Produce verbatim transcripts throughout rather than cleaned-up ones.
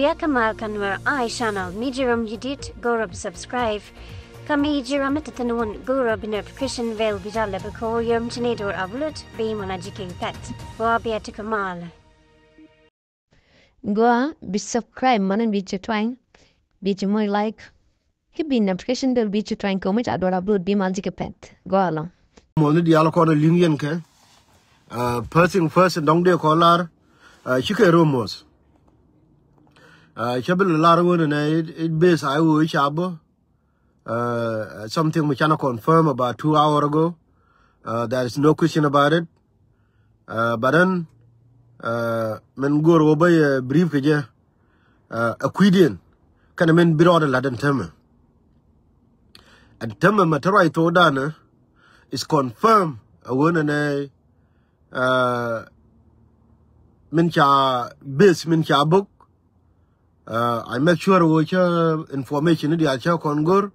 Bia kä mal kä Nuer Eye Channel, mi ji̱ ram ji̱ dit go̱o̱rä bi subscribe. Kä mi ji̱ ram mi te thi̱n wun go̱o̱rä bi notification bell bi jal lɛ bi ko̱o̱r yom ci ni do̱r upload bi mɔna ji̱ ki̱n pɛt. Gua bia ti kä mal. Gua bi subscribe mɔna bi ci twany, bi ci moc like. Ki bi notification bell bi ci twany kɛ mi ca do̱r upload bi mal ji̱ ki̱n pɛt. Gua lɔ. Mɔni diaal kɔn liŋ yɛn kɛ. Uh, first thing first, dɔŋ dee kɔ lar, uh, cikɛ romos. Uh, cɛ bi lar wun nɛ it, it base a wun ca bä. Uh, something mi canɛ confirm about two hour ago. Uh, there is no question about it. Uh, but then, uh, min go̱o̱r wä bä yɛ brief kɛ jɛ. Uh, a kui̱diɛn kɛnɛ min bi rɔɔdɛ lat ɛn tämɛ. Ɛn tämɛ mɛ te ruac thokdan is confirm a wun nɛ. Uh, min ca base min ca book. Uh, I make sure wä cä information ni diaal cä kɔn go̱r.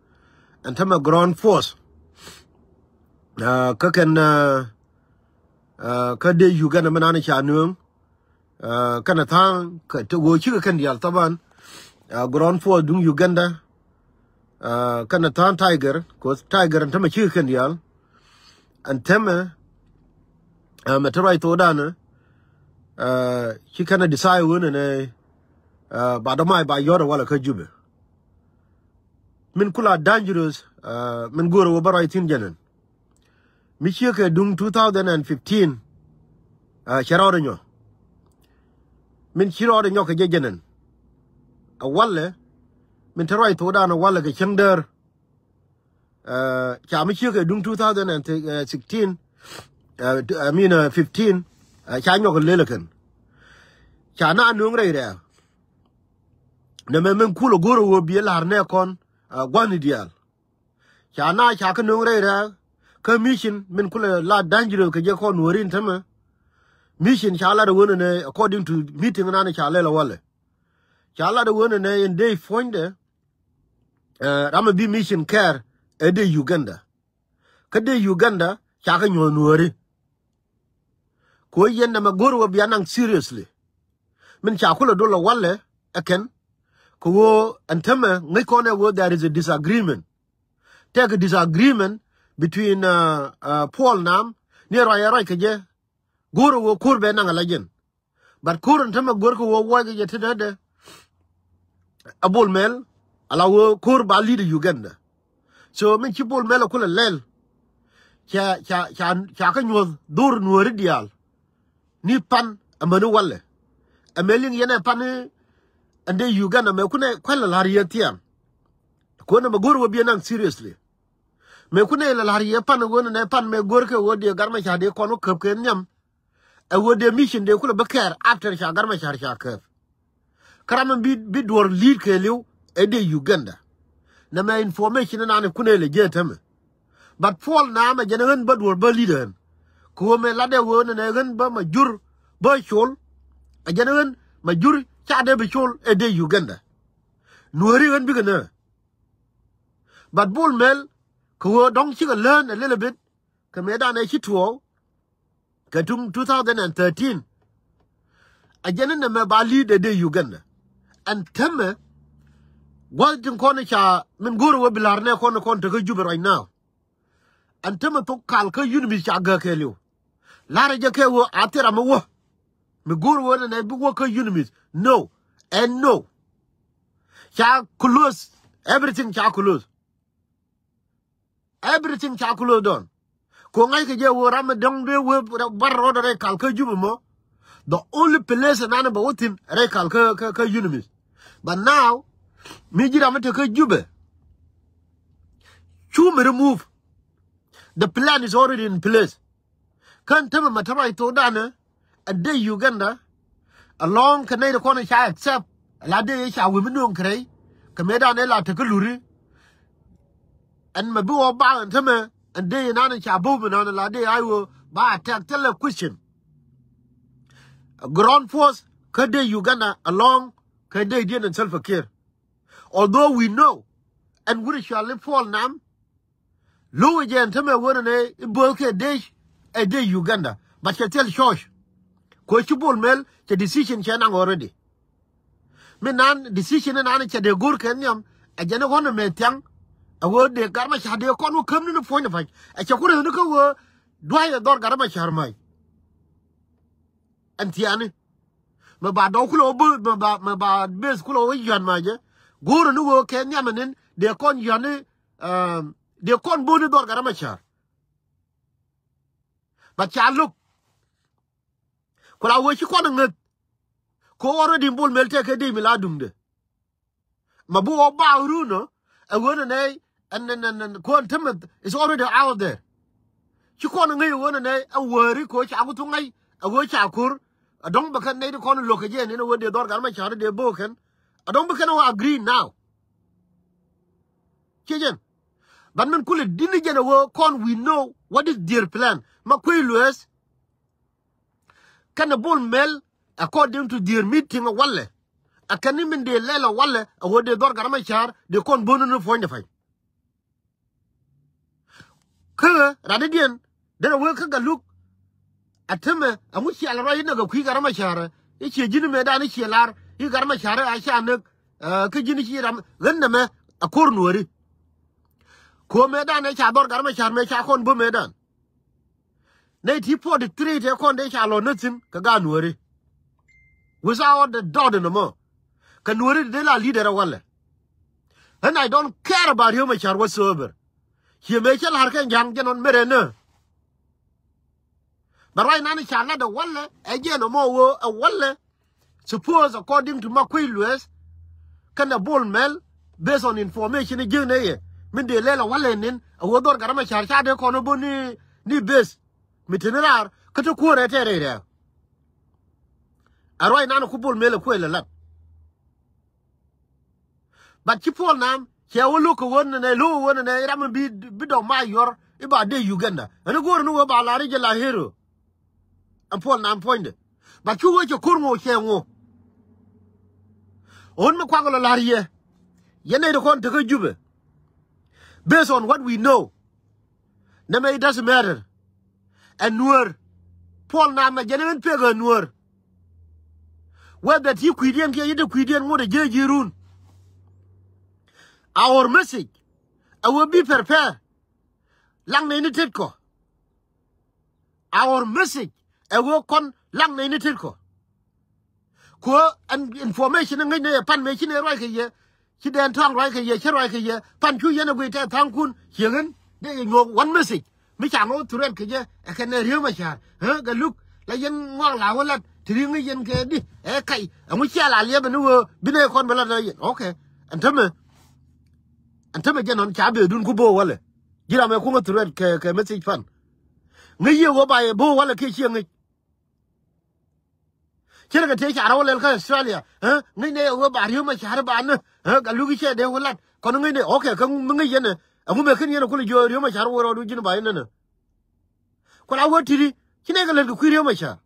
Ɛn tämɛ ground force. Uh, kä kɛn, uh, uh, kä dee Uganda mi nani ca nueŋ. Uh, kɛnɛ tha̱a̱ŋ kä te wä cikɛ kɛn diaal thaban. Uh, ground force duŋ Uganda. Uh, kɛnɛ tha̱a̱ŋ Tiger, 'cause Tiger ɛn tämɛ cikɛ kɛn diaal. Ɛn tämɛ, uh, mɛ te ruac thokdan, uh, ci kɛnɛ decide wun nɛ, uh, ba dɔmai ba yɔt walɛ kä Jubɛ. Min kula dangerous, uh, min go̱o̱r wä bä ruac thi̱n jɛnɛn. Mi ciekɛ duŋ two thousand and fifteen, uh, cɛ rɔɔdɛ nyɔ. Min ci rɔɔdɛ nyɔ kɛ jɛ jɛnɛn. A walɛ, min te ruac thokdan a walɛ kɛ cäŋ däär. Uh, ca mi ciekɛ duŋ two thousand and sixteen, uh, I mean, uh, fifteen, uh, ca nyɔk lelɛ kɛn. Ca na nuŋ rɛy rɛɛk. Nɛ mɛ min kulɛ go̱o̱r wä bi lar nɛ kɔn, uh, gua̱ni diaal. Ca na ca kä nuŋ rɛy rɛɛk. Kä mission min kulɛ la dangerous kɛ jɛ kɔn wä rin tämɛ. Mission ca lat wä nɛ according to meeting nan ca lɛl walɛ. Ca lat wä nɛ in dee puɔ̱nydɛ. Uh, ram a bi mission care ɛ dee Uganda. Kä dee Uganda ca kä nyuɔ̱th nuääri. Kɛ ɣöö yɛn nɛmɛ go̱r wä bia naŋ seriously. Min ca kulɛ dol ɛ walɛ ɛ kɛn. Kɛ ɣöö ɛn tämɛ ŋäc kɔn ɛ ɣöö there is a disagreement. Tɛk a disagreement between, uh, uh, Paul Nam ni ruac ɛ ruac kɛ jɛ. Go̱r ɛ ɣöö ko̱r bɛ naŋ ɛ la jɛn. But ko̱r ɛn tämɛ go̱r kɛ ɣöö wuɔckɛ jɛ tetdä. A Bol Mel ala ɣöö ko̱r ba lead Uganda. So min ci Bol Mel a kulɛ lɛl. Ca, ca, ca, ca kä nyuɔ̱th dhor nuääri diaal. Ni pan amäni walɛ. Ɛ mɛ liŋ yɛn ɛ pan ɛn dee Uganda mɛ kunɛ kuɛl ɛ la̱r yɛ thiam. Kuɛn ɛmɛ go̱r wä biɛ naŋ seriously. Mɛ kunɛ lɛ la̱r yɛ pan ɛ ɣöö nɛ pan mɛ go̱r kɛ ɣöö diɛ gar mɛ ca dee kɔn wä käp kɛ nhiam. Ɛ ɣöö dee mission dee kulɛ bä kɛɛr after ca gar mɛ car ca käp. Kä ram in bi, bi duɔ̱r lead kɛɛliw ɛ dee Uganda. Nɛmɛ information in an in kunɛ lɛ jɛ tämɛ. But Paul Nam ɛ jɛn ɣän bä duɔ̱r bä lead ɣän. Kɛ ɣöö mɛ latdɛ ɣöö nɛnɛ ɣän bä ma jur bä col. Ɛ jɛn ɣän ma jur ca dee bi col ɛ dee Uganda. Nuääri ɣän bikɛ nä. But Bol Mel kɛ ɣöö dɔ̱ŋ cikɛ learn a little bit. Kɛ mëëdan ɛ ci tuɔɔk kɛ tuŋ two thousand and thirteen. A jɛn in nɛmɛ ba lead ɛ dee Uganda. Ɛn tämɛ gua̱th tin kɔn ca min go̱o̱r wä bi la̱r nɛ kɔn kɔn tekä Jubɛ right now. Ɛn tämɛ thok kal kä UNMISS ca gäk kɛɛliw. La̱rä jɛ kɛ wä a thil ram mi wä. Mi go̱o̱r wä nɛ nɛ bi wä kä UNMISS. No. And no. Ca close. Everything ca close. Everything ca close down. Ko ŋa̱ckɛ jɛ wä ram mi dɔ̱ŋ dee wä bar rɔɔdɛ rɛy kal kä Jubɛ mɔ. The only place nan bɛ wä thi̱n rɛy kal kä, kä, kä UNMISS. But now mi ji̱ ram mi te kä Jubɛ. Cu mi remove. The plan is already in place. Kän tämɛ ma tämɛ i thokdan ɛ dee Uganda. Alɔŋ kɛ nɛy ti kɔn ca accept la dee ca wi̱i̱ mi nööŋ kɛ rɛy. Kɛ mëëdan ɛ la tekä luri. Ɛn mɛ bi wä bak ɛn tämɛ ɛn dee inan ca bo̱o̱p inan la dee a iwä ba attack thilɛ question. Ground force kä dee Uganda alɔŋ kɛ dee diɛn ɛn Salva Kiir. Although we know ɛn wut cuali Paul Nam. Lo̱wɛ jɛ ɛn tämɛ wen ɛn ɛ i̱ bo̱o̱th kɛ dee ɛ dee Uganda. But cɛ thil church. Kuɛ ci Bol Mel cɛ decision cɛ naŋ already. Mi nan decision ni nan cɛ dee go̱r kɛ nhiam. Ɛ jɛn ni ɣɔn mɛ thiaŋ. Ɛ ɣöö dee Gat Macar dee kɔn wä käm ni ni puɔ̱ny ni pa̱ny. Ɛ cɛ ku rɛth ni kä ɣöö dua̱c ɛ dhɔr Gat Macar mac. Ɛn thiaani. Mɛ ba dɔw kulɛ wä bä, mɛ ba, mɛ ba beth kulɛ wä yuan mac jɛ. Go̱o̱rä ni ɣöö kɛ nhiam ɛn in dee kɔn yuan ni, um, dee kɔn bo̱o̱n ni dhɔr Gat Macar. Ba ca lo̱k. Ku la wee ci kɔn ŋäth. Ko already Bol Mel tɛkɛ dee mi la duŋdɛ. Ma bi wä ba run ɔ, ɛ ɣöö nɛ nɛ, ɛn, ɛn, ɛn, ɛn, ko ɛn tämɛ is already out there. Ci kɔn ŋäc ɛ ɣöö nɛ nɛ ɛ wääri ko ca ku thuŋ ŋäc ɛ ɣöö ca ko̱r. Ɛ dɔ̱ŋ bɛ kɛn nɛy ti kɔn lo̱k kɛ jɛ ɛn in ɛ ɣöö dee dhɔr Gat Macar dee bo̱o̱k kɛn. Ɛ dɔ̱ŋ bi kɛn ɛ wä agree now. Ciɛ jɛn. But min kulɛ di̱t ni jɛn ɛ ɣöö kɔn we know what is their plan. Makuei Lueth kɛnɛ Bol Mel, according to their meeting ɛ walɛ. Ɛ kɛn ni min dee lɛl ɛ walɛ, ɛ ɣöö dee dhɔr Gat Macar, dee kɔn bo̱o̱n ni puɔ̱ny ni pa̱ny. Kä ranidiɛn, derɛ wee kä Galuk. A tämɛ, ɛŋu cial ruac inɛ kɛ kui̱ Gat Macar, i̱ ciɛ ji̱n mëëdan i̱ ciɛ lar, i̱ Gat Macar a ca näk, ɛ, kä ji̱n i̱ ci ram, ɣän nɛmɛ, a ko̱r Nuääri. Ko̱r mëëdan ɛ ca dhɔr Gat Macar mëë ca kɔn bo̱o̱n mëëdan. Nɛy ti forty three tëë kɔn dee ca lɔ näk thi̱n kɛ gaat Nuääri. Without the doubt in a mɔ. Kɛ Nuääri dee la leader ɛ walɛ. And I don't care about Riek Machar whatsoever. Ciɛ mëë cä la̱r kɛ ja̱ŋ jɛn ɣän merɛ nä. But right now ni ca lat ɛ walɛ, ɛ jɛn ɛ mɔ ɣöö ɛ walɛ. Suppose according to Makuei Lueth kɛnɛ Bol Mel, based on information ji̱n nɛ yɛ min dee lɛl ɛ walɛ nin, ɛ ɣöö dhɔr Gat Macar ca dee kɔn ɛ bo̱o̱n ni, ni base mi te ni raar kä te kuäärɛ tɛɛrɛ rɛɛ. Ɛ ruac nan ku Bol Mel ɛ kuël ɛ lat. But ci Paul Nam cɛ wä lo̱k kɛ ɣöö nɛ nɛ, lo̱k kɛ ɣöö nɛ nɛ ram mi bi, bi dɔ̱ŋ ma yuɔr i̱ ba dee Uganda. Ɛn i̱ go̱o̱r ni ɣöö ba lar i̱ jɛ la hero. Ɛn Paul Nam puɔ̱nydɛ. But cu ɣöö cɛ ko̱r ŋo̱o̱k cɛ ŋo̱o̱k. Ɣän mi kuak lɔ la̱r yɛ. Yɛn nɛy ti kɔn tekä Jubɛ. Based on what we know. Nɛmɛ, it doesn't matter. Ɛ Nuäär. Paul Nam ɛ jɛn ɣän pek ɛ Nuäär. Whether ti kui̱diɛn kiɛ yet ti kui̱diɛn ŋot ɛ jiɛ ji̱ run. Our message. Ɛ wee be prepare. Laŋ nɛy ni tet kɔ. Our message ɛ ɣöö kɔn laŋ nɛy ni tet kɔ. Kɛ ɣöö ɛn information ŋäc ni ɛ pan mëë ci nɛy ruac kɛ yɛ, ci dɛn tɔ̱a̱ŋ ruac kɛ yɛ, ci ruac kɛ yɛ, pan cu yɛn ɛ guiy tɛth tha̱a̱ŋkun, ciɛ ɣän dee yɛ nyuɔ̱ɔ̱k one message. Mi ca ŋɔk threat kɛ jɛ ɛ kɛn ɛ Riek Machar, ɣä Galuk, la yɛn ŋɔak la wä lat ti ri ŋäc yɛn kɛ di ɛ kac, ɛŋu cia la liɛpɛ ni ɣöö bi nɛy kɔn bɛ lat ɛ yɛn. Okay. Ɛn tämɛ, ɛn tämɛ jɛn ɣän ca bëëdun ku bo̱o̱k walɛ. Ji̱ ram ɛ kuŋä threat kɛ, kɛ message pan. Ŋäc yiëë wä ba yɛ bo̱o̱k walɛ kiɛ ciɛ ŋäc. Cɛ rɛ kɛ tëë ca rɛw lɛl kä Australia, ɛ? Ŋäc nɛ wä ba Riek Machar ba nä, ɛ? Galuk i̱ cɛ dee wä lat. Kɔn ŋäc nɛ, okay, kä mi ŋäc yɛn ɛ. Ɛŋu mëë kän yɛn ɛ kulɛ jiö Riek Machar wä rɔɔdu ji̱n ba yɛn nänä. Ku la wä ti̱ti̱, ci nɛy kɛ lät kɛ kui̱ Riek Machar.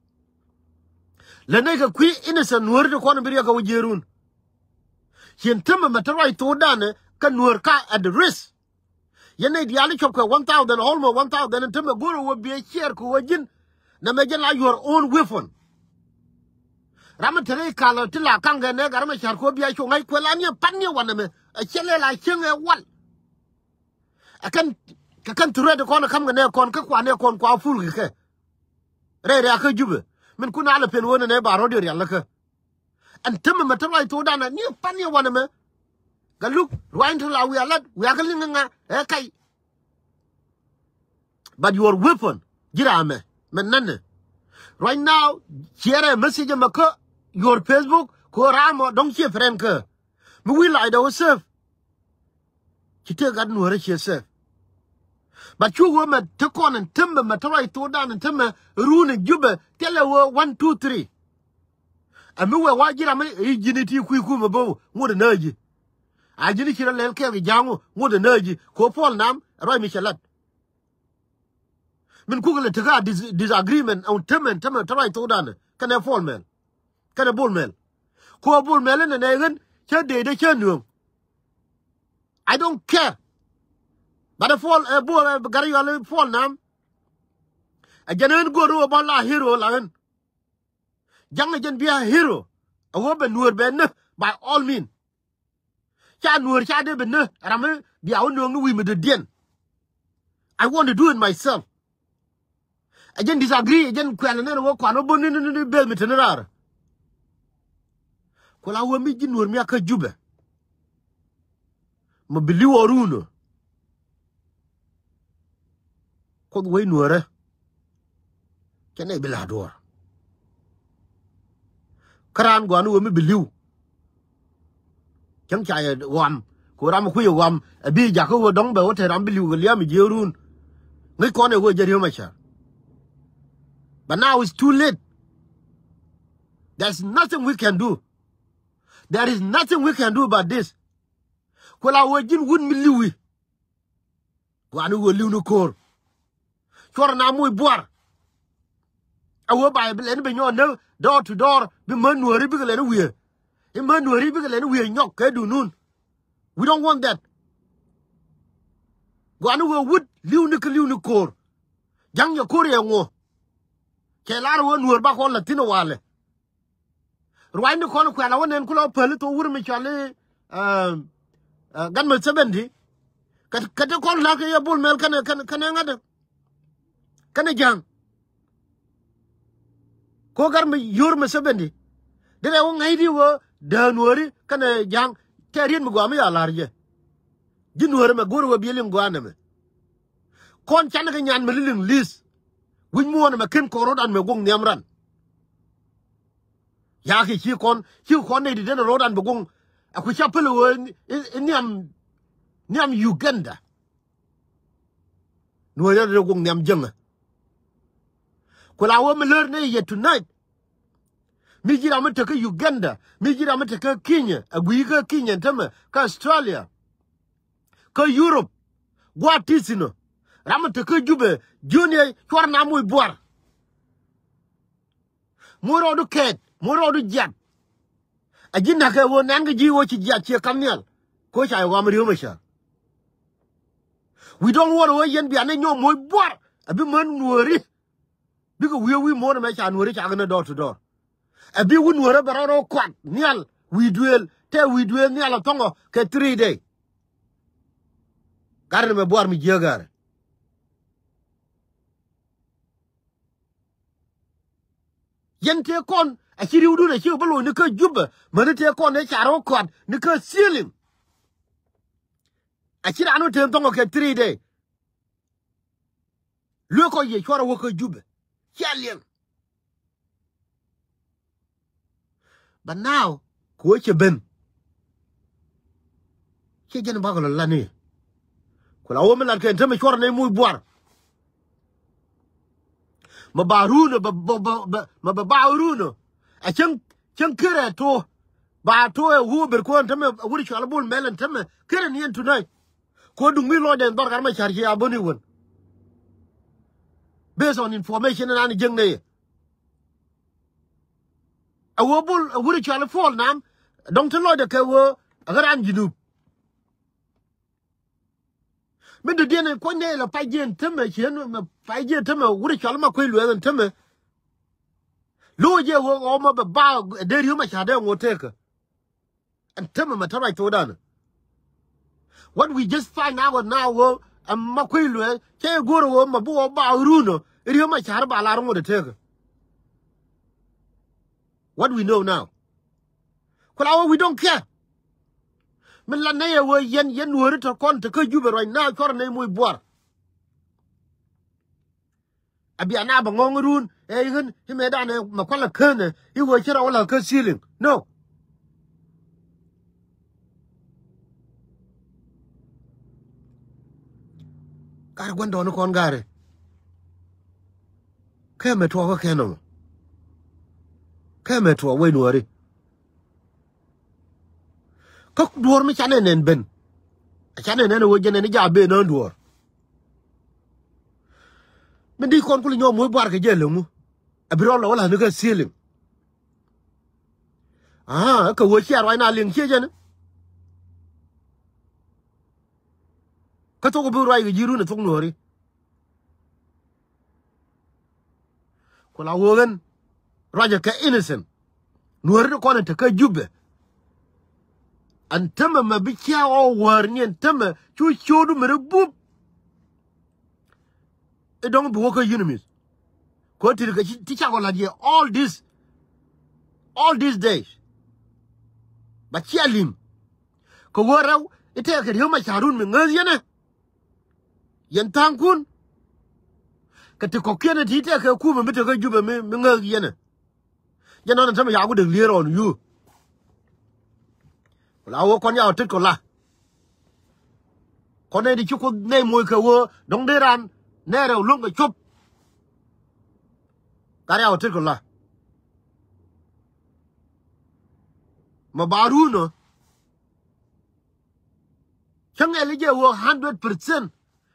Lät nɛy kɛ kui̱ innocent Nuäär ti kɔn bi riɛk kɛ wä jiërun. Cien tämɛ mɛ te ruac thokdan ɛ, kä Nuäär ka at risk. Yɛn nɛy diaal i̱ cop kɛ one thousand, almost one thousand, in tämɛ go̱o̱rä wä biɛ ciɛɛr kɛ wä ji̱n. Nɛmɛ jɛn la your own weapon. Ram mi te rɛy kal ti la kaŋ kɛ nɛ Gat Machar kɛ wä biɛ cu ŋa̱c kuɛl an yɛ pan ni wanɛ mɛ. Ɛ cɛ lɛ la cieŋ ɛ wal. Ɛ kɛn, kɛ kɛn threat kɔn ɛ ka̱m kɛ nɛ kɔn kä kuanɛ kɔn kua ful kɛ kɛ. Rɛy rɛ̈ɛ̈kä Jubɛ. Min kun a lɛ pen ɣöö nɛ nɛ ba rɔ̱diɛn rial lä kä. Ɛn tämɛ mɛ te ruac thokdan ɛ ni pan ni wanɛ mɛ. Galuk, ruac in te la wiaa lat, wiaa kä liŋ ŋa, ɛ kac. But your weapon, ji̱ ram mɛ, mɛ nɛnɛ. Right now, share ɛ message mɛ kä your Facebook, kɛ ɣöö ram mɔ dɔ̱ŋ ciɛ friend kä. Mi wi̱i̱ lacdɛ wä safe. Ci tëë gat Nuäärä ciɛ safe. But cu wee mɛ te kɔn ɛn tämɛ mɛ te ruac thokdan ɛn tämɛ run ɛn Jubɛ thilɛ wee one, two, three. Ɛ mi wee wa ji̱ ram i̱ ji̱n i̱ ti kui̱ kumɛ bo̱o̱ ŋot ɛ nääji̱. A ji̱n i̱ ci rɔ lɛl kɛɛk i̱ ja̱a̱ŋ ŋot ɛ nääji̱. Kɛ ɣöö Paul Nam ɛ ruac mi cɛ lat. Min kukɛ lɛ tekä a dis-, disagreement ɛn tämɛ, tämɛ te ruac thokdan ɛ kɛnɛ Paul Mel. Kɛnɛ Bol Mel. Kɛ ɣöö Bol Mel inɛ nɛ ɣän cä dee dee cä nuɔ̱ŋ. I don't care. But ɛ Paul, ɛ Bol, ɛ Gat Yual, ɛ Paul Nam. Ɛ jɛn ɣän go̱o̱r ɣöö bä la hero la ɣän. Ja̱ŋ ɛ jɛn bi a hero. Ɛ ɣöö bɛ Nuäär bɛ nä. By all means. Ca nuɔ̱ɔ̱r ca dee bi nä ram mi bia wä nööŋ ni wi̱i̱ mi dee diɛn. I want to do it myself. Ɛ jɛn disagree, ɛ jɛn kuɛl ni wä kuan wä bun ni ni ni beth mi te ni raar. Ku la wä mi ji̱ nuɔ̱ɔ̱r mi a kä Jubɛ. Mi bi li̱w ɔ ruun ɔ. Kuoth wec nuɔ̱ɔ̱rä. Cɛ nɛy bi la duɔ̱ɔ̱r. Kä raan gɔaa ni wä mi bi li̱w. Cäŋ ca yɛ ɣɔam. Ku ram kui̱ ɣɔam. Ɛ bi jakä wä dɔ̱ŋ bɛ wä te ram bi li̱w kɛ liam ji̱ run. Ŋäc kɔn ɛ wä jɛ ri̱ew mɛ cär. But now it's too late. There's nothing we can do. There is nothing we can do about this. Ku la wä ji̱n wut mi li̱wi. Gua̱a̱ni wä li̱w ni ko̱o̱r. Cuɔr na muc buar. A wä bay bi lɛn bi nyɔɔn ni door to door bi män nuɔ̱ɔ̱ri bikɛ lɛn wiee. I̱ män nuɔ̱ɔ̱ri bikɛ lɛn wiee nyɔk kɛ dunun. We don't want that. Gua̱a̱ni wä wut li̱w ni kä li̱w ni ko̱o̱r. Ja̱ŋ yɛ ko̱o̱r yɛ ŋuɔ. Cɛ lar wä nuɔ̱ɔ̱r ba kɔn la thi̱n walɛ. Ruacni kɔn kuɛl a wä nɛn kulɔ päli thok wur mi cɔal i̱, eh, eh, gat mi seventy. Kä, kä ti kɔn la̱k i̱ yɛ Bol Mel kɛnɛ, kɛnɛ, kɛnɛ ŋa̱t. Kɛnɛ ja̱ŋ. Ko gat mi yio̱r mi seventy. Di rɛ wä ŋäcdi wä dääk nuɔ̱ɔ̱ri kɛnɛ ja̱ŋ. Tɛ riet mi gɔaa mi ya la̱r jɛ. Ji̱ nuɔ̱ɔ̱ri mɛ go̱o̱ri wä bi liŋ gɔaa nɛmɛ. Kɔn canɛ kɛ nyan mi li liŋ li̱th. Wi̱c muɔ̱ɔ̱n ɛmɛ ken kɔn ro̱dan mɛ guɔ̱ŋ nhiam ran. Yakɛ ci kɔn, ci kɔn nɛy ti den ro̱dan bi guɔ̱ŋ. Ɛ ku ca päl ɣöö in, in, in nhiam, nhiam Uganda. Nuɔ̱ɔ̱r yɛn rɛ guɔ̱ŋ nhiam jäŋä. Ku la wä mi lär nɛy yɛ tonight. Mi ji̱ ram mi tekä Uganda, mi ji̱ ram mi tekä Kenya, a gui̱i̱ kä Kenya tämɛ, kä Australia. Kä Europe, gua̱a̱th ti̱thi̱n ɔ. Ram mi tekä Jubɛ, jiöni cuɔr na muc buar. Muc rɔɔdu kɛɛt, muc rɔɔdu jiat. A ji̱ na̱k kɛ ɣöö nɛn kɛ ji̱ ɣöö ci jiat ciɛ kam nhial. Ko̱ ca yɛ ɣɔam ri̱ew mɛ cär. We don't want ɣöö yɛn bia ni nyɔk muc buar. A bi män nuɔ̱ɔ̱ri. Bikɛ wi̱i̱ wi̱i̱ muɔ̱ɔ̱n ɛmɛ ca nuɔ̱ɔ̱ri ca kɛ ni door to door. Ɛ bi wut nuɔ̱ɔ̱rä bɛ rɔɔd rɔ kuat nhial wi̱i̱ duëël tɛ wi̱i̱ duëël nhial ɛ thɔ̱ŋɔ kɛ three day. Gat ni mɛ buar mi jiääk gäärä. Yɛn tëë kɔn a ci ri̱wdun a ci bä lo̱c ni kä Jubɛ mäni tëë kɔn ëë ca rɔ kuat ni kä ceiling. A ci raan wä tëë thɔ̱ŋɔ kɛ three day. Lueek kɔc yɛ cuɔr a wä kä Jubɛ. Cia liɛŋ. But now, ku wä cɛ ben. Ciɛ jɛn bakɔ lɔ lani. Ku la wä mi lat kɛn te mi cuɔr ni muc buar. Ma ba run, ba, ba, ba, ba, ma ba ba run. A cäŋ, cäŋ kerɛ to. Ba to ɛ wä ber kuɔn te mi wuri cual bul mɛl ɛn te mi. Kerɛ ni ɛn tunai. Ku duŋ mi lɔcdɛ dhɔr gat ma car ci a bäni wän. Based on information in an jiäŋ nɛy. A wä bul a wuri cual i̱ Puɔl Nam dɔ̱ŋ ti lɔcdɛ kɛ wä a ɣän raan Junub. Mi dɔ̱diɛn in kuɔ̱ny nɛy lɔ pay jiɛn tämɛ ciën mɛ pay jiɛn tämɛ wuri cual i̱ ma kuec luɛth in tämɛ. Lo̱c jɛ wä ɣɔw ma bɛ ba dee ri̱w ma ca dee ŋot tekä. Ɛn tämɛ mɛ te ruac thokdan. What we just find out now wä ɛn ma kuec luɛth cɛ go̱r wä ma bi wä ba run ɔ ri̱w ma car ba lar ŋot ɛ tekä. What we know now. Ku la wä we don't care. Min la nɛy ɛ wä yɛn yɛn nuɔ̱ɔ̱ri te kɔn te kä Jubɛ ruac now cuɔr nɛy muc buar. A bia na bɛ ŋɔ̱ŋ run ɛ i̱ ɣän i̱ mëëdan ɛ mɛ kualɛ kään ɛ i̱ wee ci rɔ wä la̱th kä ceiling. No. Kar gua̱ndɔɔŋni kɔn ga̱ri. Kɛ mɛ tuɔɔk kä kɛn ɔmɔ. Kɛ mɛ tuɔɔk wec nuɔ̱ɔ̱ri. Kä duɔ̱ɔ̱r mi canɛ nɛn ben. A canɛ nɛn a wee jɛ nɛn i̱ jaak ben nään duɔ̱ɔ̱r. Min di kɔn kul inyɔk muc buar kɛ jɛ leŋu. A bi rɔl lɔ wä la̱th ni kä ceiling. Aa, kä wee ciɛ ruac na liŋ ciɛ jɛn. Kä thok bi ruac kɛ ji̱ run ɛ thok nuɔ̱ɔ̱ri. Ku la wee ɣän ruacɛ kɛ innocent. Nuɔ̱ɔ̱ri ti kɔn ɛ te kä Jubɛ. Ɛn tämɛ mɛ bi cia ɣɔw wäär ni ɛn tämɛ cu ciötdu mi ri bup. I̱ dɔ̱ŋ bi wä kä yunimith. Kɛ ɣöö ti ri kɛ ci, ti cakɔ la̱t yɛ all this, all these days. Ba cia li̱ŋ. Kɛ ɣöö rɛw i̱ tɛkɛ ri̱ew ma ca̱run mi ŋääth yɛn ɛ. Yɛn tha̱a̱ŋkun. Kɛ ti kɔ̱kiɛn ɛ ti tɛkɛ kumɛ mi tekä Jubɛ mi, mi ŋääth yɛn ɛ. Jɛ nɔn ɛn tämɛ yaku dek lier ɔn yu. Ku la wä kɔn yaw tet kɔ la. Kɔn nɛy di ci Kuoth nɛy moc kɛ wä dɔ̱ŋ dee ran nɛy rɛw lo̱ŋ kɛ cuɔp. Gat yaw tet kɔ la. Ma ba run ɔ. Cä ŋɛl i̱ jɛ wä hundred percent.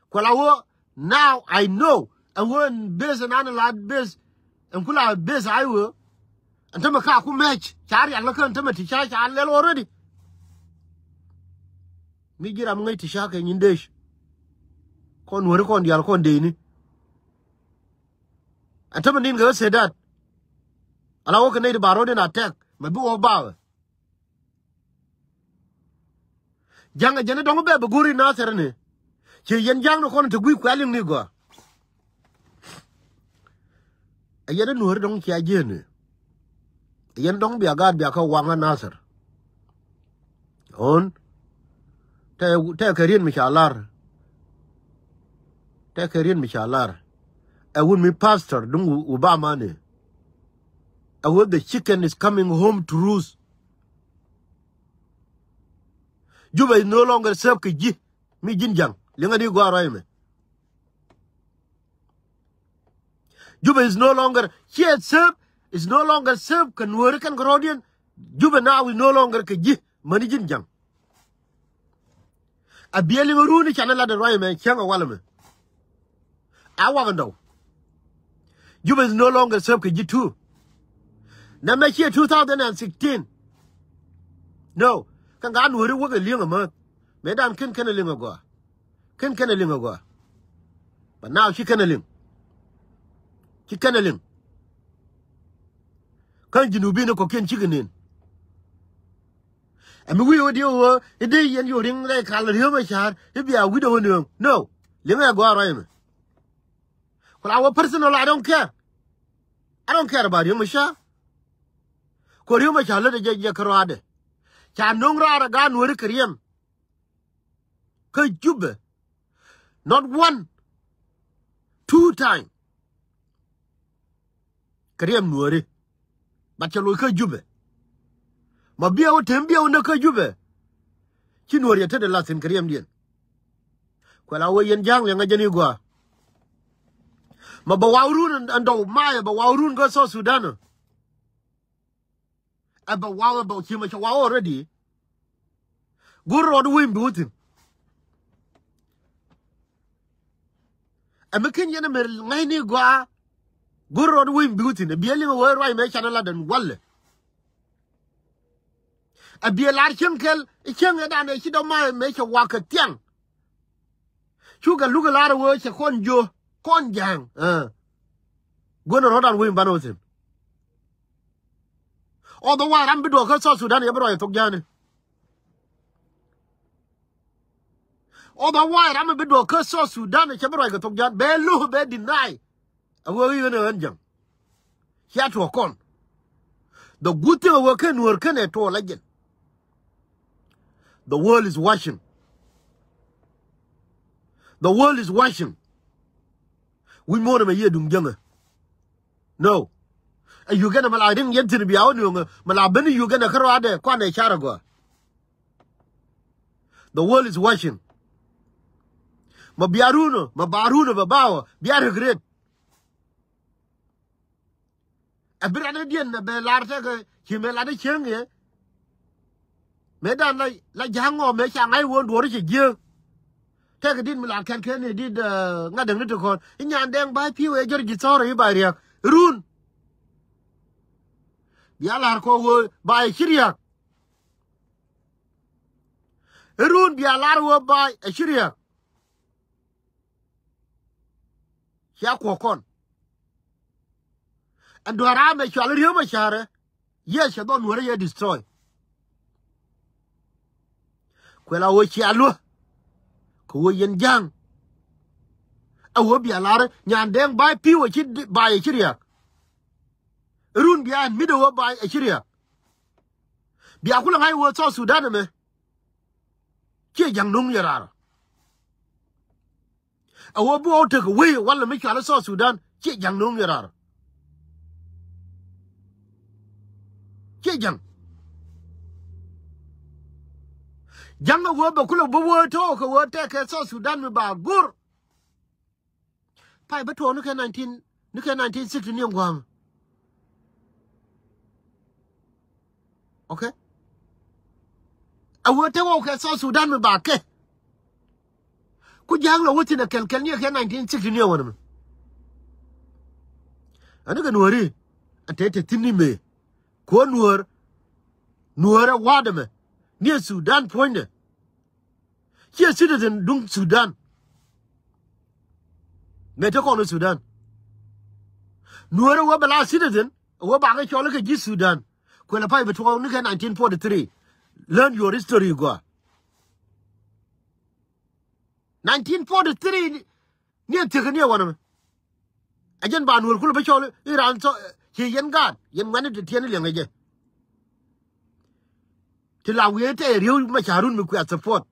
Ku la wä, now I know. Ɛn wä ɛn base ɛn an la base. Ɛn ku la base ay wä. Ɛn tämɛ ka ku mɛc ca rial kä ɛn tämɛ ti ca ca lɛl already. Mi ji̱ ram ŋäc ti ca kɛ nyin dec. Kɔn weri kɔn dial kɔn deni. Ɛn tämɛ nin kɛ ɣä sedat. Ala wä kɛ nɛy ti ba rɔɔd in a tɛk mɛ bi wä bawɛ. Ja̱ŋ ɛ jɛn ɛ dɔ̱ŋ bɛ bɛ go̱ri Nathɛr ni. Ci yɛn ja̱ŋ ni kɔn ti gui̱c kuɛ liŋ ni gɔaa. Ɛ yɛn ɛ nuɔ̱ɔ̱ri dɔ̱ŋ cia ji̱n ni. Ɛ yɛn dɔ̱ŋ bia gaat bia kä waŋä Nathɛr. Ɣän tɛ, tɛ kɛ rien mi ca lar. Tɛ kɛ rien mi ca lar. Ɛ wun mi pastor duŋ wu, wu ba mani. Ɛ wun the chicken is coming home to roost. Juba is no longer safe kɛ ji̱ mi ji̱n ja̱ŋ. Liŋä ni gɔaa rɔy mɛ. Juba is no longer, ciɛ safe, is no longer safe kɛ nuɔ̱ɔ̱ri kɛn kɛ rɔɔdiɛn. Juba now is no longer kɛ ji̱ mäni ji̱n ja̱ŋ. A biɛ liŋ run i̱ canɛ lat in ruac ɛmɛ cäŋ ɛ wal ɛmɛ. A wak in dɔw. Juba is no longer safe kɛ ji̱ tu. Nɛmɛ ciɛ two thousand and sixteen. No. Kä ŋa̱ nuɔ̱ri wäkɛ li̱eŋ ɛmääth. Mëë dan ken kenɛ liŋ ɛ gɔaa. Ken kenɛ liŋ ɛ gɔaa. But now ci kenɛ liŋ. Ci kenɛ liŋ. Kä ji̱n wä bi ni kɔ̱kiɛn cikɛ nin. Ɛ mi wi̱i̱ wä diɛ wä i̱ dee yɛn yo̱ riŋ rɛy kal Riek Machar i̱ bia wi̱cdɛ wä nööŋ. No. Liŋ ɛ gɔaa ruac ɛmɛ. Ku la wä personal, I don't care. I don't care about Riek Machar. Ku Riek Machar lät ɛ jɛ jɛ kä ruaadɛ. Ca no̱ŋ raar ɛ gaat nuɔ̱ri kɛ riɛm. Kä Jubɛ. Not one. Two time. Kɛ riɛm nuɔ̱ri. But cɛ loc kä Jubɛ. Ma biɛw tem biɛw näk kä Jubɛ. Ci nuɔ̱ri ɛ tetdɛ la̱th thi̱n kɛ riɛmdiɛn. Kuɛ la wee yɛn ja̱a̱ŋ liɛŋä jɛn i̱ gɔaa. Ma bɛ waw run ɛn dɔw maayɛ bɛ waw run kä South Sudan. Ɛ bɛ waw ɛ bɛ ci mɛ cɛ waw already. Go̱r rɔɔd wi̱i̱ bi wä thi̱n. Ɛ mi ken yɛn ɛ mɛ ŋäcni gɔaa. Go̱r rɔɔd wi̱i̱ bi wä thi̱n ɛ biɛ liŋ ɛ wee ruac mɛ canɛ lat ɛn walɛ. Ɛ biɛ lar cieŋ kɛl i̱ cieŋ ɛ dan ɛ ci dɔ̱ maayɛ mɛ cɛ wak kɛ thiaŋ. Cukɛ luk ɛ lar ɛ wee cɛ kɔn jiö kɔn ja̱a̱ŋ. Guän ɛ rɔ̱dan wec banɛ wä thi̱n. Otherwise ram bi duɔk kä South Sudan yɛ bi ruac ɛ thok ja̱a̱ni. Otherwise ram bi duɔk kä South Sudan cɛ bi ruac kɛ thok ja̱a̱n bɛ lo̱k bɛ deny. A wee ɣi̱n ɛ ɣän ja̱ŋ. Cia tuɔɔk kɔn. The good thing a wee ken nuɔ̱ɔ̱r ken ɛ tuɔɔk la jɛn. The world is watching. The world is watching. Wi̱c muɔ̱ɔ̱n ɛmɛ yiëë duŋ jäŋä. No. Ɛ Uganda mɛ la riŋ yɛn thi̱n bia wä nööŋä mɛ la ben Uganda kä ruaadɛ kuanɛ car agɔaa. The world is watching. Ma bia runɔ ma ba runɔ bɛ bawä bia regret. Ɛ bi rat diɛn ɛ bɛ lar tekɛ ci mɛ lat cieŋ yɛ. Mëë dan la la ja̱a̱ŋ ɔ mëë ca ŋa̱c wä duɔ̱ɔ̱r cɛ jiääk. Tɛkɛ dit mi la kɛn kɛn i̱ dit ŋa̱t däŋ ni ti kɔn i̱ nyan dɛŋ ba pi̱w ɛ jɔr ji̱ thɔɔr i̱ ba riäk run. Bia la̱r kɔ wee ba i̱ ci riäk. I̱ run bia la̱r wee ba i̱ ci riäk. Cia kuɔk kɔn. Ɛn dua̱r amɛ cual Riek Machar ɛ. Yes, cɛ dhɔn nuɔ̱rä yɛ destroy. Kuɛ la ɣöö cia luä. Kɛ ɣöö yɛn ja̱a̱ŋ. A ɣöö bia lar nyan dɛŋ ba̱a̱c pi̱w a ci ba̱a̱c a ci ria̱k. Run bia ɛn mi̱t a ɣöö ba̱a̱c a ci ria̱k. Bia kulɛ ŋa̱c ɣöö South Sudan ɛmɛ. Ciɛ ja̱ŋ nuŋ yɛ raar. A ɣöö bi ɣɔw tek wei walɛ mi cual i̱ South Sudan ciɛ ja̱ŋ no̱o̱ŋ yɛ raar. Ciɛ ja̱ŋ. Ja̱ŋ a ɣöö bɛ kulɛ bi wee tɔ̱ kɛ ɣöö tɛkɛ South Sudan mi ba go̱r. Pay bä tuɔɔk ni kɛ nineteen, ni kɛ nineteen sixty ni ɛn gua̱a̱ŋ. Okay. A wee te wä kɛ South Sudan mi ba kɛ. Ku ja̱a̱ŋ la wä thin a kɛl kɛl ni kɛ nineteen sixty ni a wä ni mi. Ani kɛ nuɔri a te te thin ni me. Kuɔ nuɔr, nuɔr a wa̱a̱dɛ mɛ ni a Sudan puɔ̱nydɛ. Ciɛ citizen duŋ Sudan. Mɛ te kɔn Sudan. Nuɔr a wä bɛ la citizen a wä bakɛ cɔl kɛ ji̱ Sudan. Kuɛlɛ pay bɛ tuɔɔk ni kɛ nineteen forty-three. Learn your history gua. Nineteen forty-three ni, ni a thiek ni a wanɛ mɛ. A jɛn ba nuɔr kulɛ bä cɔl iran thɔ ci yɛn gaat yɛn ŋuɛ̈ni ti tiɛn liɛŋ ɛ jɛ. Ti la wiee tɛ rieu ma ca run mi kuɛ support.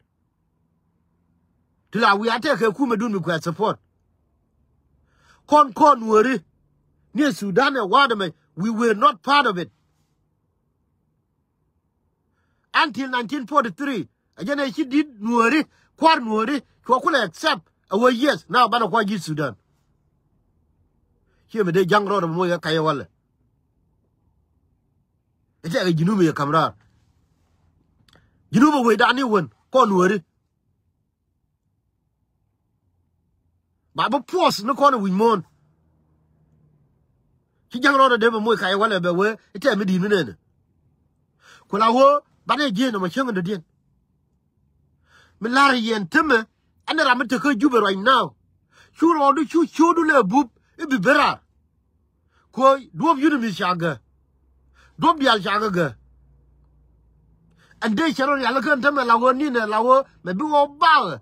Ti la wiee a tɛ kɛ kumɛ dun mi kuɛ support. Kɔn kɔn nuɔri ni Sudan ɛ wa̱a̱dɛ mɛ, we were not part of it. Until nineteen forty-three a jɛn ɛ ci di̱t nuɔri, kua̱r nuɔri cuɔ kulɛ accept a wee yes now banɛ kua̱r ji̱ Sudan. Ciɛ mi dee ja̱ŋ rɔɔdɛ moc ɛ kac ɛ walɛ. Ɛ tɛk ɛ Junub ɛ kam raar. Junub ɛ wecdan i̱ wen kɔn nuɔri. Ba bi puɔth ni kɔn wi̱c muɔ̱ɔ̱n. Ci ja̱ŋ rɔɔdɛ dee bɛ moc kac walɛ bɛ wee i̱ tɛm mi di̱i̱t mi nɛnɛ. Ku la ɣöö banɛ ji̱ nɔmɔ cäŋ in dɔ̱diɛn. Mi la̱r yɛn temɛ ɛn ram mi tekä Jubɛ right now. Cu rɔɔdu cu cio̱o̱du lɛ bup i̱ bi ben raar. Kuɔ̱c duɔ̱p yunimi ca gɛ. Duɔ̱p diaal ca gɛ gɛ. Ɛn dee cɛ rɔ rial kän tämɛ la ɣöö ninɛ la ɣöö mɛ bi ɣɔw bakä.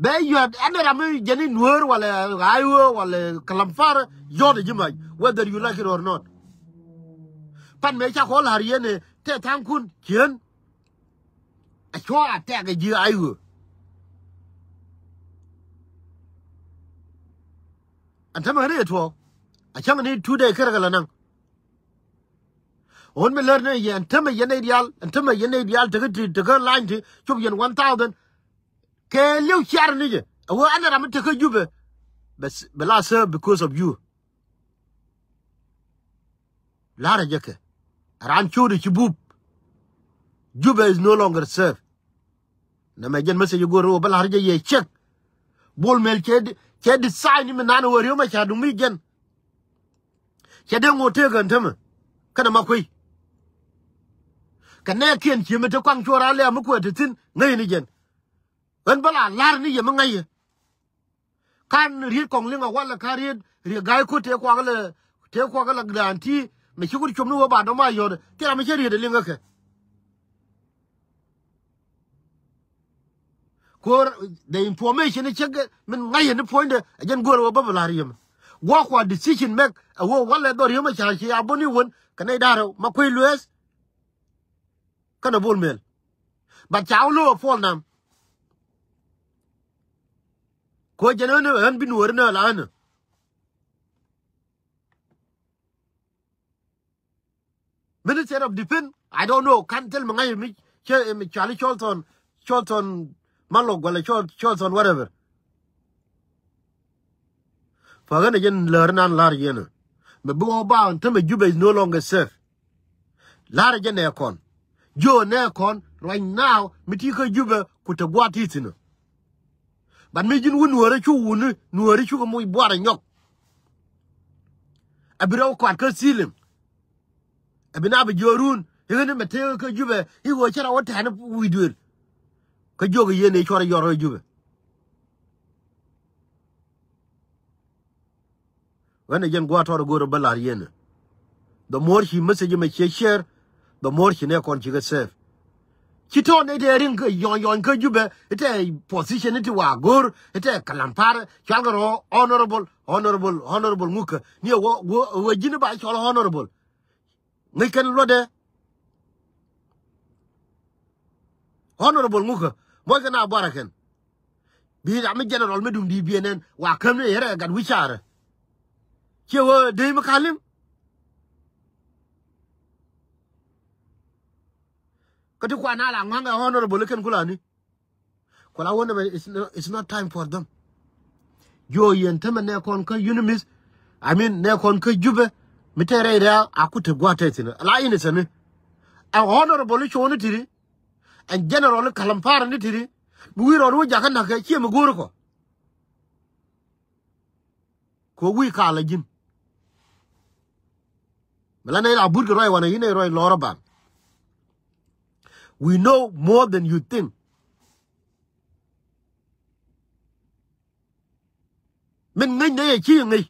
Bɛ yɔ̱t ɛn ram mi jɛn i̱ nueer walɛ ɣa̱a̱c ɣöö walɛ kɛlam far yɔ̱t ji̱ mac whether you like it or not. Pan mëë ca kɔn la̱r yɛn ɛ tɛ tha̱a̱ŋkun cieen. A cuɔ a tɛk ɛ ji̱ ay ɣöö. Ɛn tämɛ ɣän i̱ tuɔɔk a cäŋ ni two day kärɛ kɛ la naŋ. Ɣän mi lär ni yɛ ɛn tämɛ yɛn nɛy diaal ɛn tämɛ yɛn nɛy diaal tekä ti tekä lany ti cop yɛn one thousand. Kɛ li̱w ciar ni jɛ a wee ɛn ram mi tekä Jubɛ. Bɛ la serve because of you. La̱rä jɛ kɛ raan cio̱o̱dɛ ci bup. Jubɛ is no longer safe. Nɛmɛ jɛn message go̱r ɣöö bä la̱rä jɛ yɛ check. Bol Mel cɛ di, cɛ di sign mi nan ɣöö ri̱ew mɛ ca duŋ mi jɛn. Cɛ dee ŋot tëëk ɣän tämɛ kɛnɛ ma kuey. Kɛ nɛɛkiɛn ci mi te kuaŋ cuɔr a lɛ̈ɛ̈ mi kuɛ te thi̱n ŋäc ni jɛn. Ɣän bä la la̱r ni yɛ mi ŋäc yɛ. Kan riet kɔŋ liŋ a walɛ kan riet riet ga̱a̱c ko̱t tëë kuak lɛ tëë kuak lɛ guarantee mɛ ci wut cop ni wee ba dɔ̱ma yɔ̱t thil ram mi cä riet liŋ kä kɛ. Ko̱r the information cä min ŋa̱c ni puɔ̱nydɛ a jɛn go̱o̱r wee bä bä la̱r yɛmɛ. Gua̱a̱k kua decision make a wee walɛ dhɔr yɛmɛ ca ci a bä ni wän kɛ nɛy da̱rä ma kuec lueeth. Kɛnɛ Bol Mel. But ca wä lo̱o̱ a puɔl nam. Ko̱ jɛn ɣän ɣän bi nuɔ̱ɔ̱ri nä la ɣän. Minister of Defense, I don't know, kan thil mi ŋa̱c mi cɛ mi cuali Cholthon, Cholthon Malok wala Chol, Cholthon whatever. Fa ɣän a jɛn läär nan la̱r yɛn. Mɛ bi wä ba ɣän tämɛ Jubɛ is no longer safe. La̱rä jɛ nɛ kɔn. Jiö nɛ kɔn right now mi ti kä Jubɛ ku te gua̱a̱th ti thi̱n. But mi ji̱n wä nuääri cu wuni nuääri cukɛ moc buarɛ nyɔk. A bi rɛw kuat kä ceiling. A bi na bi jiö run i̱ ɣän mɛ tëëk kä Jubɛ i̱ ɣöö cä rɛw wä tɛ̈ni wi̱i̱ duëël. Kä jiök i̱ yen i̱ cuɔr i̱ yɔr kä Jubɛ. Ɣän ɛ jɛn gua̱a̱th tɔɔt ɛ go̱o̱r ɛ bä la̱r yɛn. The more ci message mɛ ciɛ share, the more ci nɛ kɔn cikɛ save. Ci tɔ̱ nɛy tɛ riŋ kä yɔny yɔny kä Jubɛ, itɛ position iti wa go̱o̱r, itɛ kalampar, cual kɛ rɔ honorable, honorable, honorable ŋukä. Ni wä, wä, wä ji̱n ba cɔl honorable. Ŋäc kɛn luɔtdɛ. Honorable ŋukä. Muɔc kɛn a buarɛ kɛn. Bi ram mi general mi duŋ di biɛ nɛn, wa käm ni yɛrɛ gat wi̱c carɛ. Ciɛ wä dee mi ka̱lim. Kä ti kuan a la ŋua̱ŋ ɛ honorable kɛn kulani. Kula wä nɛ mɛ, it's no, it's not time for them. Jiö yɛn tämɛ nɛ kɔn kä UNMISS, I mean, nɛ kɔn kä Jubɛ, mi tɛɛrɛ rɛɛ a ku te gua̱a̱th tɛth thi̱n. La innocent ni. Ɛ honorable cuɔni ti̱ti̱. Ɛn general kalampar ni ti̱ti̱. Mi wi̱i̱ rɔɔd wä jakä na̱kɛ ciɛ mi go̱o̱r kɔ. Kɛ wi̱i̱ ka̱a̱l a ji̱n. Mi la nɛy la but kɛ ruac wanɛ yi̱n nɛy ruac lɔr a ban. We know more than you think. Min ŋäc nɛy ɛ ci ŋäc.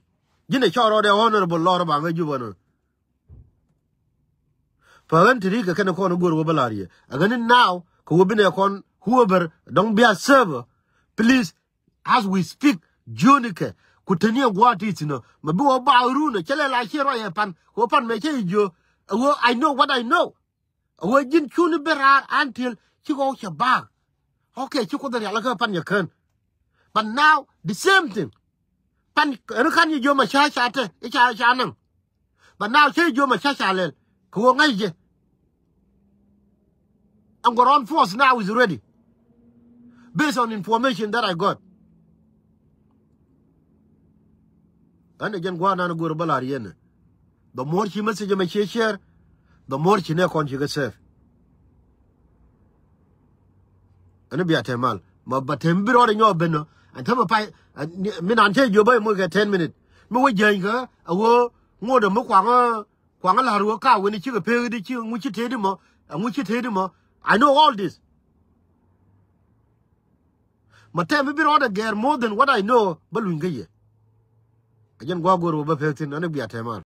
Ji̱n ɛ cɔɔr rɔɔdɛ honorable lɔr a ban ŋäc Jubɛ nɔ. Pä ɣän ti ri kɛ kɛn kɔn go̱o̱r wä bä la̱r yɛ. Ɛ ɣän ni now kɛ wä bi nɛ kɔn whoever dɔ̱ŋ bia serve. Please, as we speak, jiöni kɛ ku te ni ɛ gua̱a̱th ti thi̱n ɔ mɛ bi wä ba run ɛ cɛ lɛ la ciɛ ruac ɛ pan kɛ wä pan mɛ cɛ i̱ jiö. Ɛ wä I know what I know. Ɛ wä ji̱n cuni ben raar until ci kɔ cɛ baak. Okay, ci Kuoth rial kä pan yɛ kän. But now the same thing. Pan ɛn kan yɛ jiö ma ca ca te i̱ ca ca naŋ. But now cä jiö ma ca ca lɛl kɛ wä ŋa̱c jɛ. And Goron force now is ready. Based on information that I got. Ɛn ɛ jɛn gua̱a̱r nan go̱o̱r bä la̱r yɛn. The more ci message mɛ cie share, the more ci nɛ kɔn ci kɛ serve. Ɛn bia tɛm mal ma ba tɛm bi rɔɔdɛ nyɔɔk ben nɔ. Ɛn tämɛ pay, ɛn, mi nan cä jiö bä moc kɛ ten minute. Mi wä jiäny kä a wä ŋot mi kuaŋä, kuaŋä la̱r wä ka wen cikɛ pek di ci ŋuci tëëdi mɔ, a ŋuci tëëdi mɔ. I know all this. Ma tɛm bi rɔɔdɛ gɛr more than what I know bä luny kä yɛ. A jɛn gua̱a̱r go̱o̱r wä bä pek thi̱n ɛn bia tɛm mal.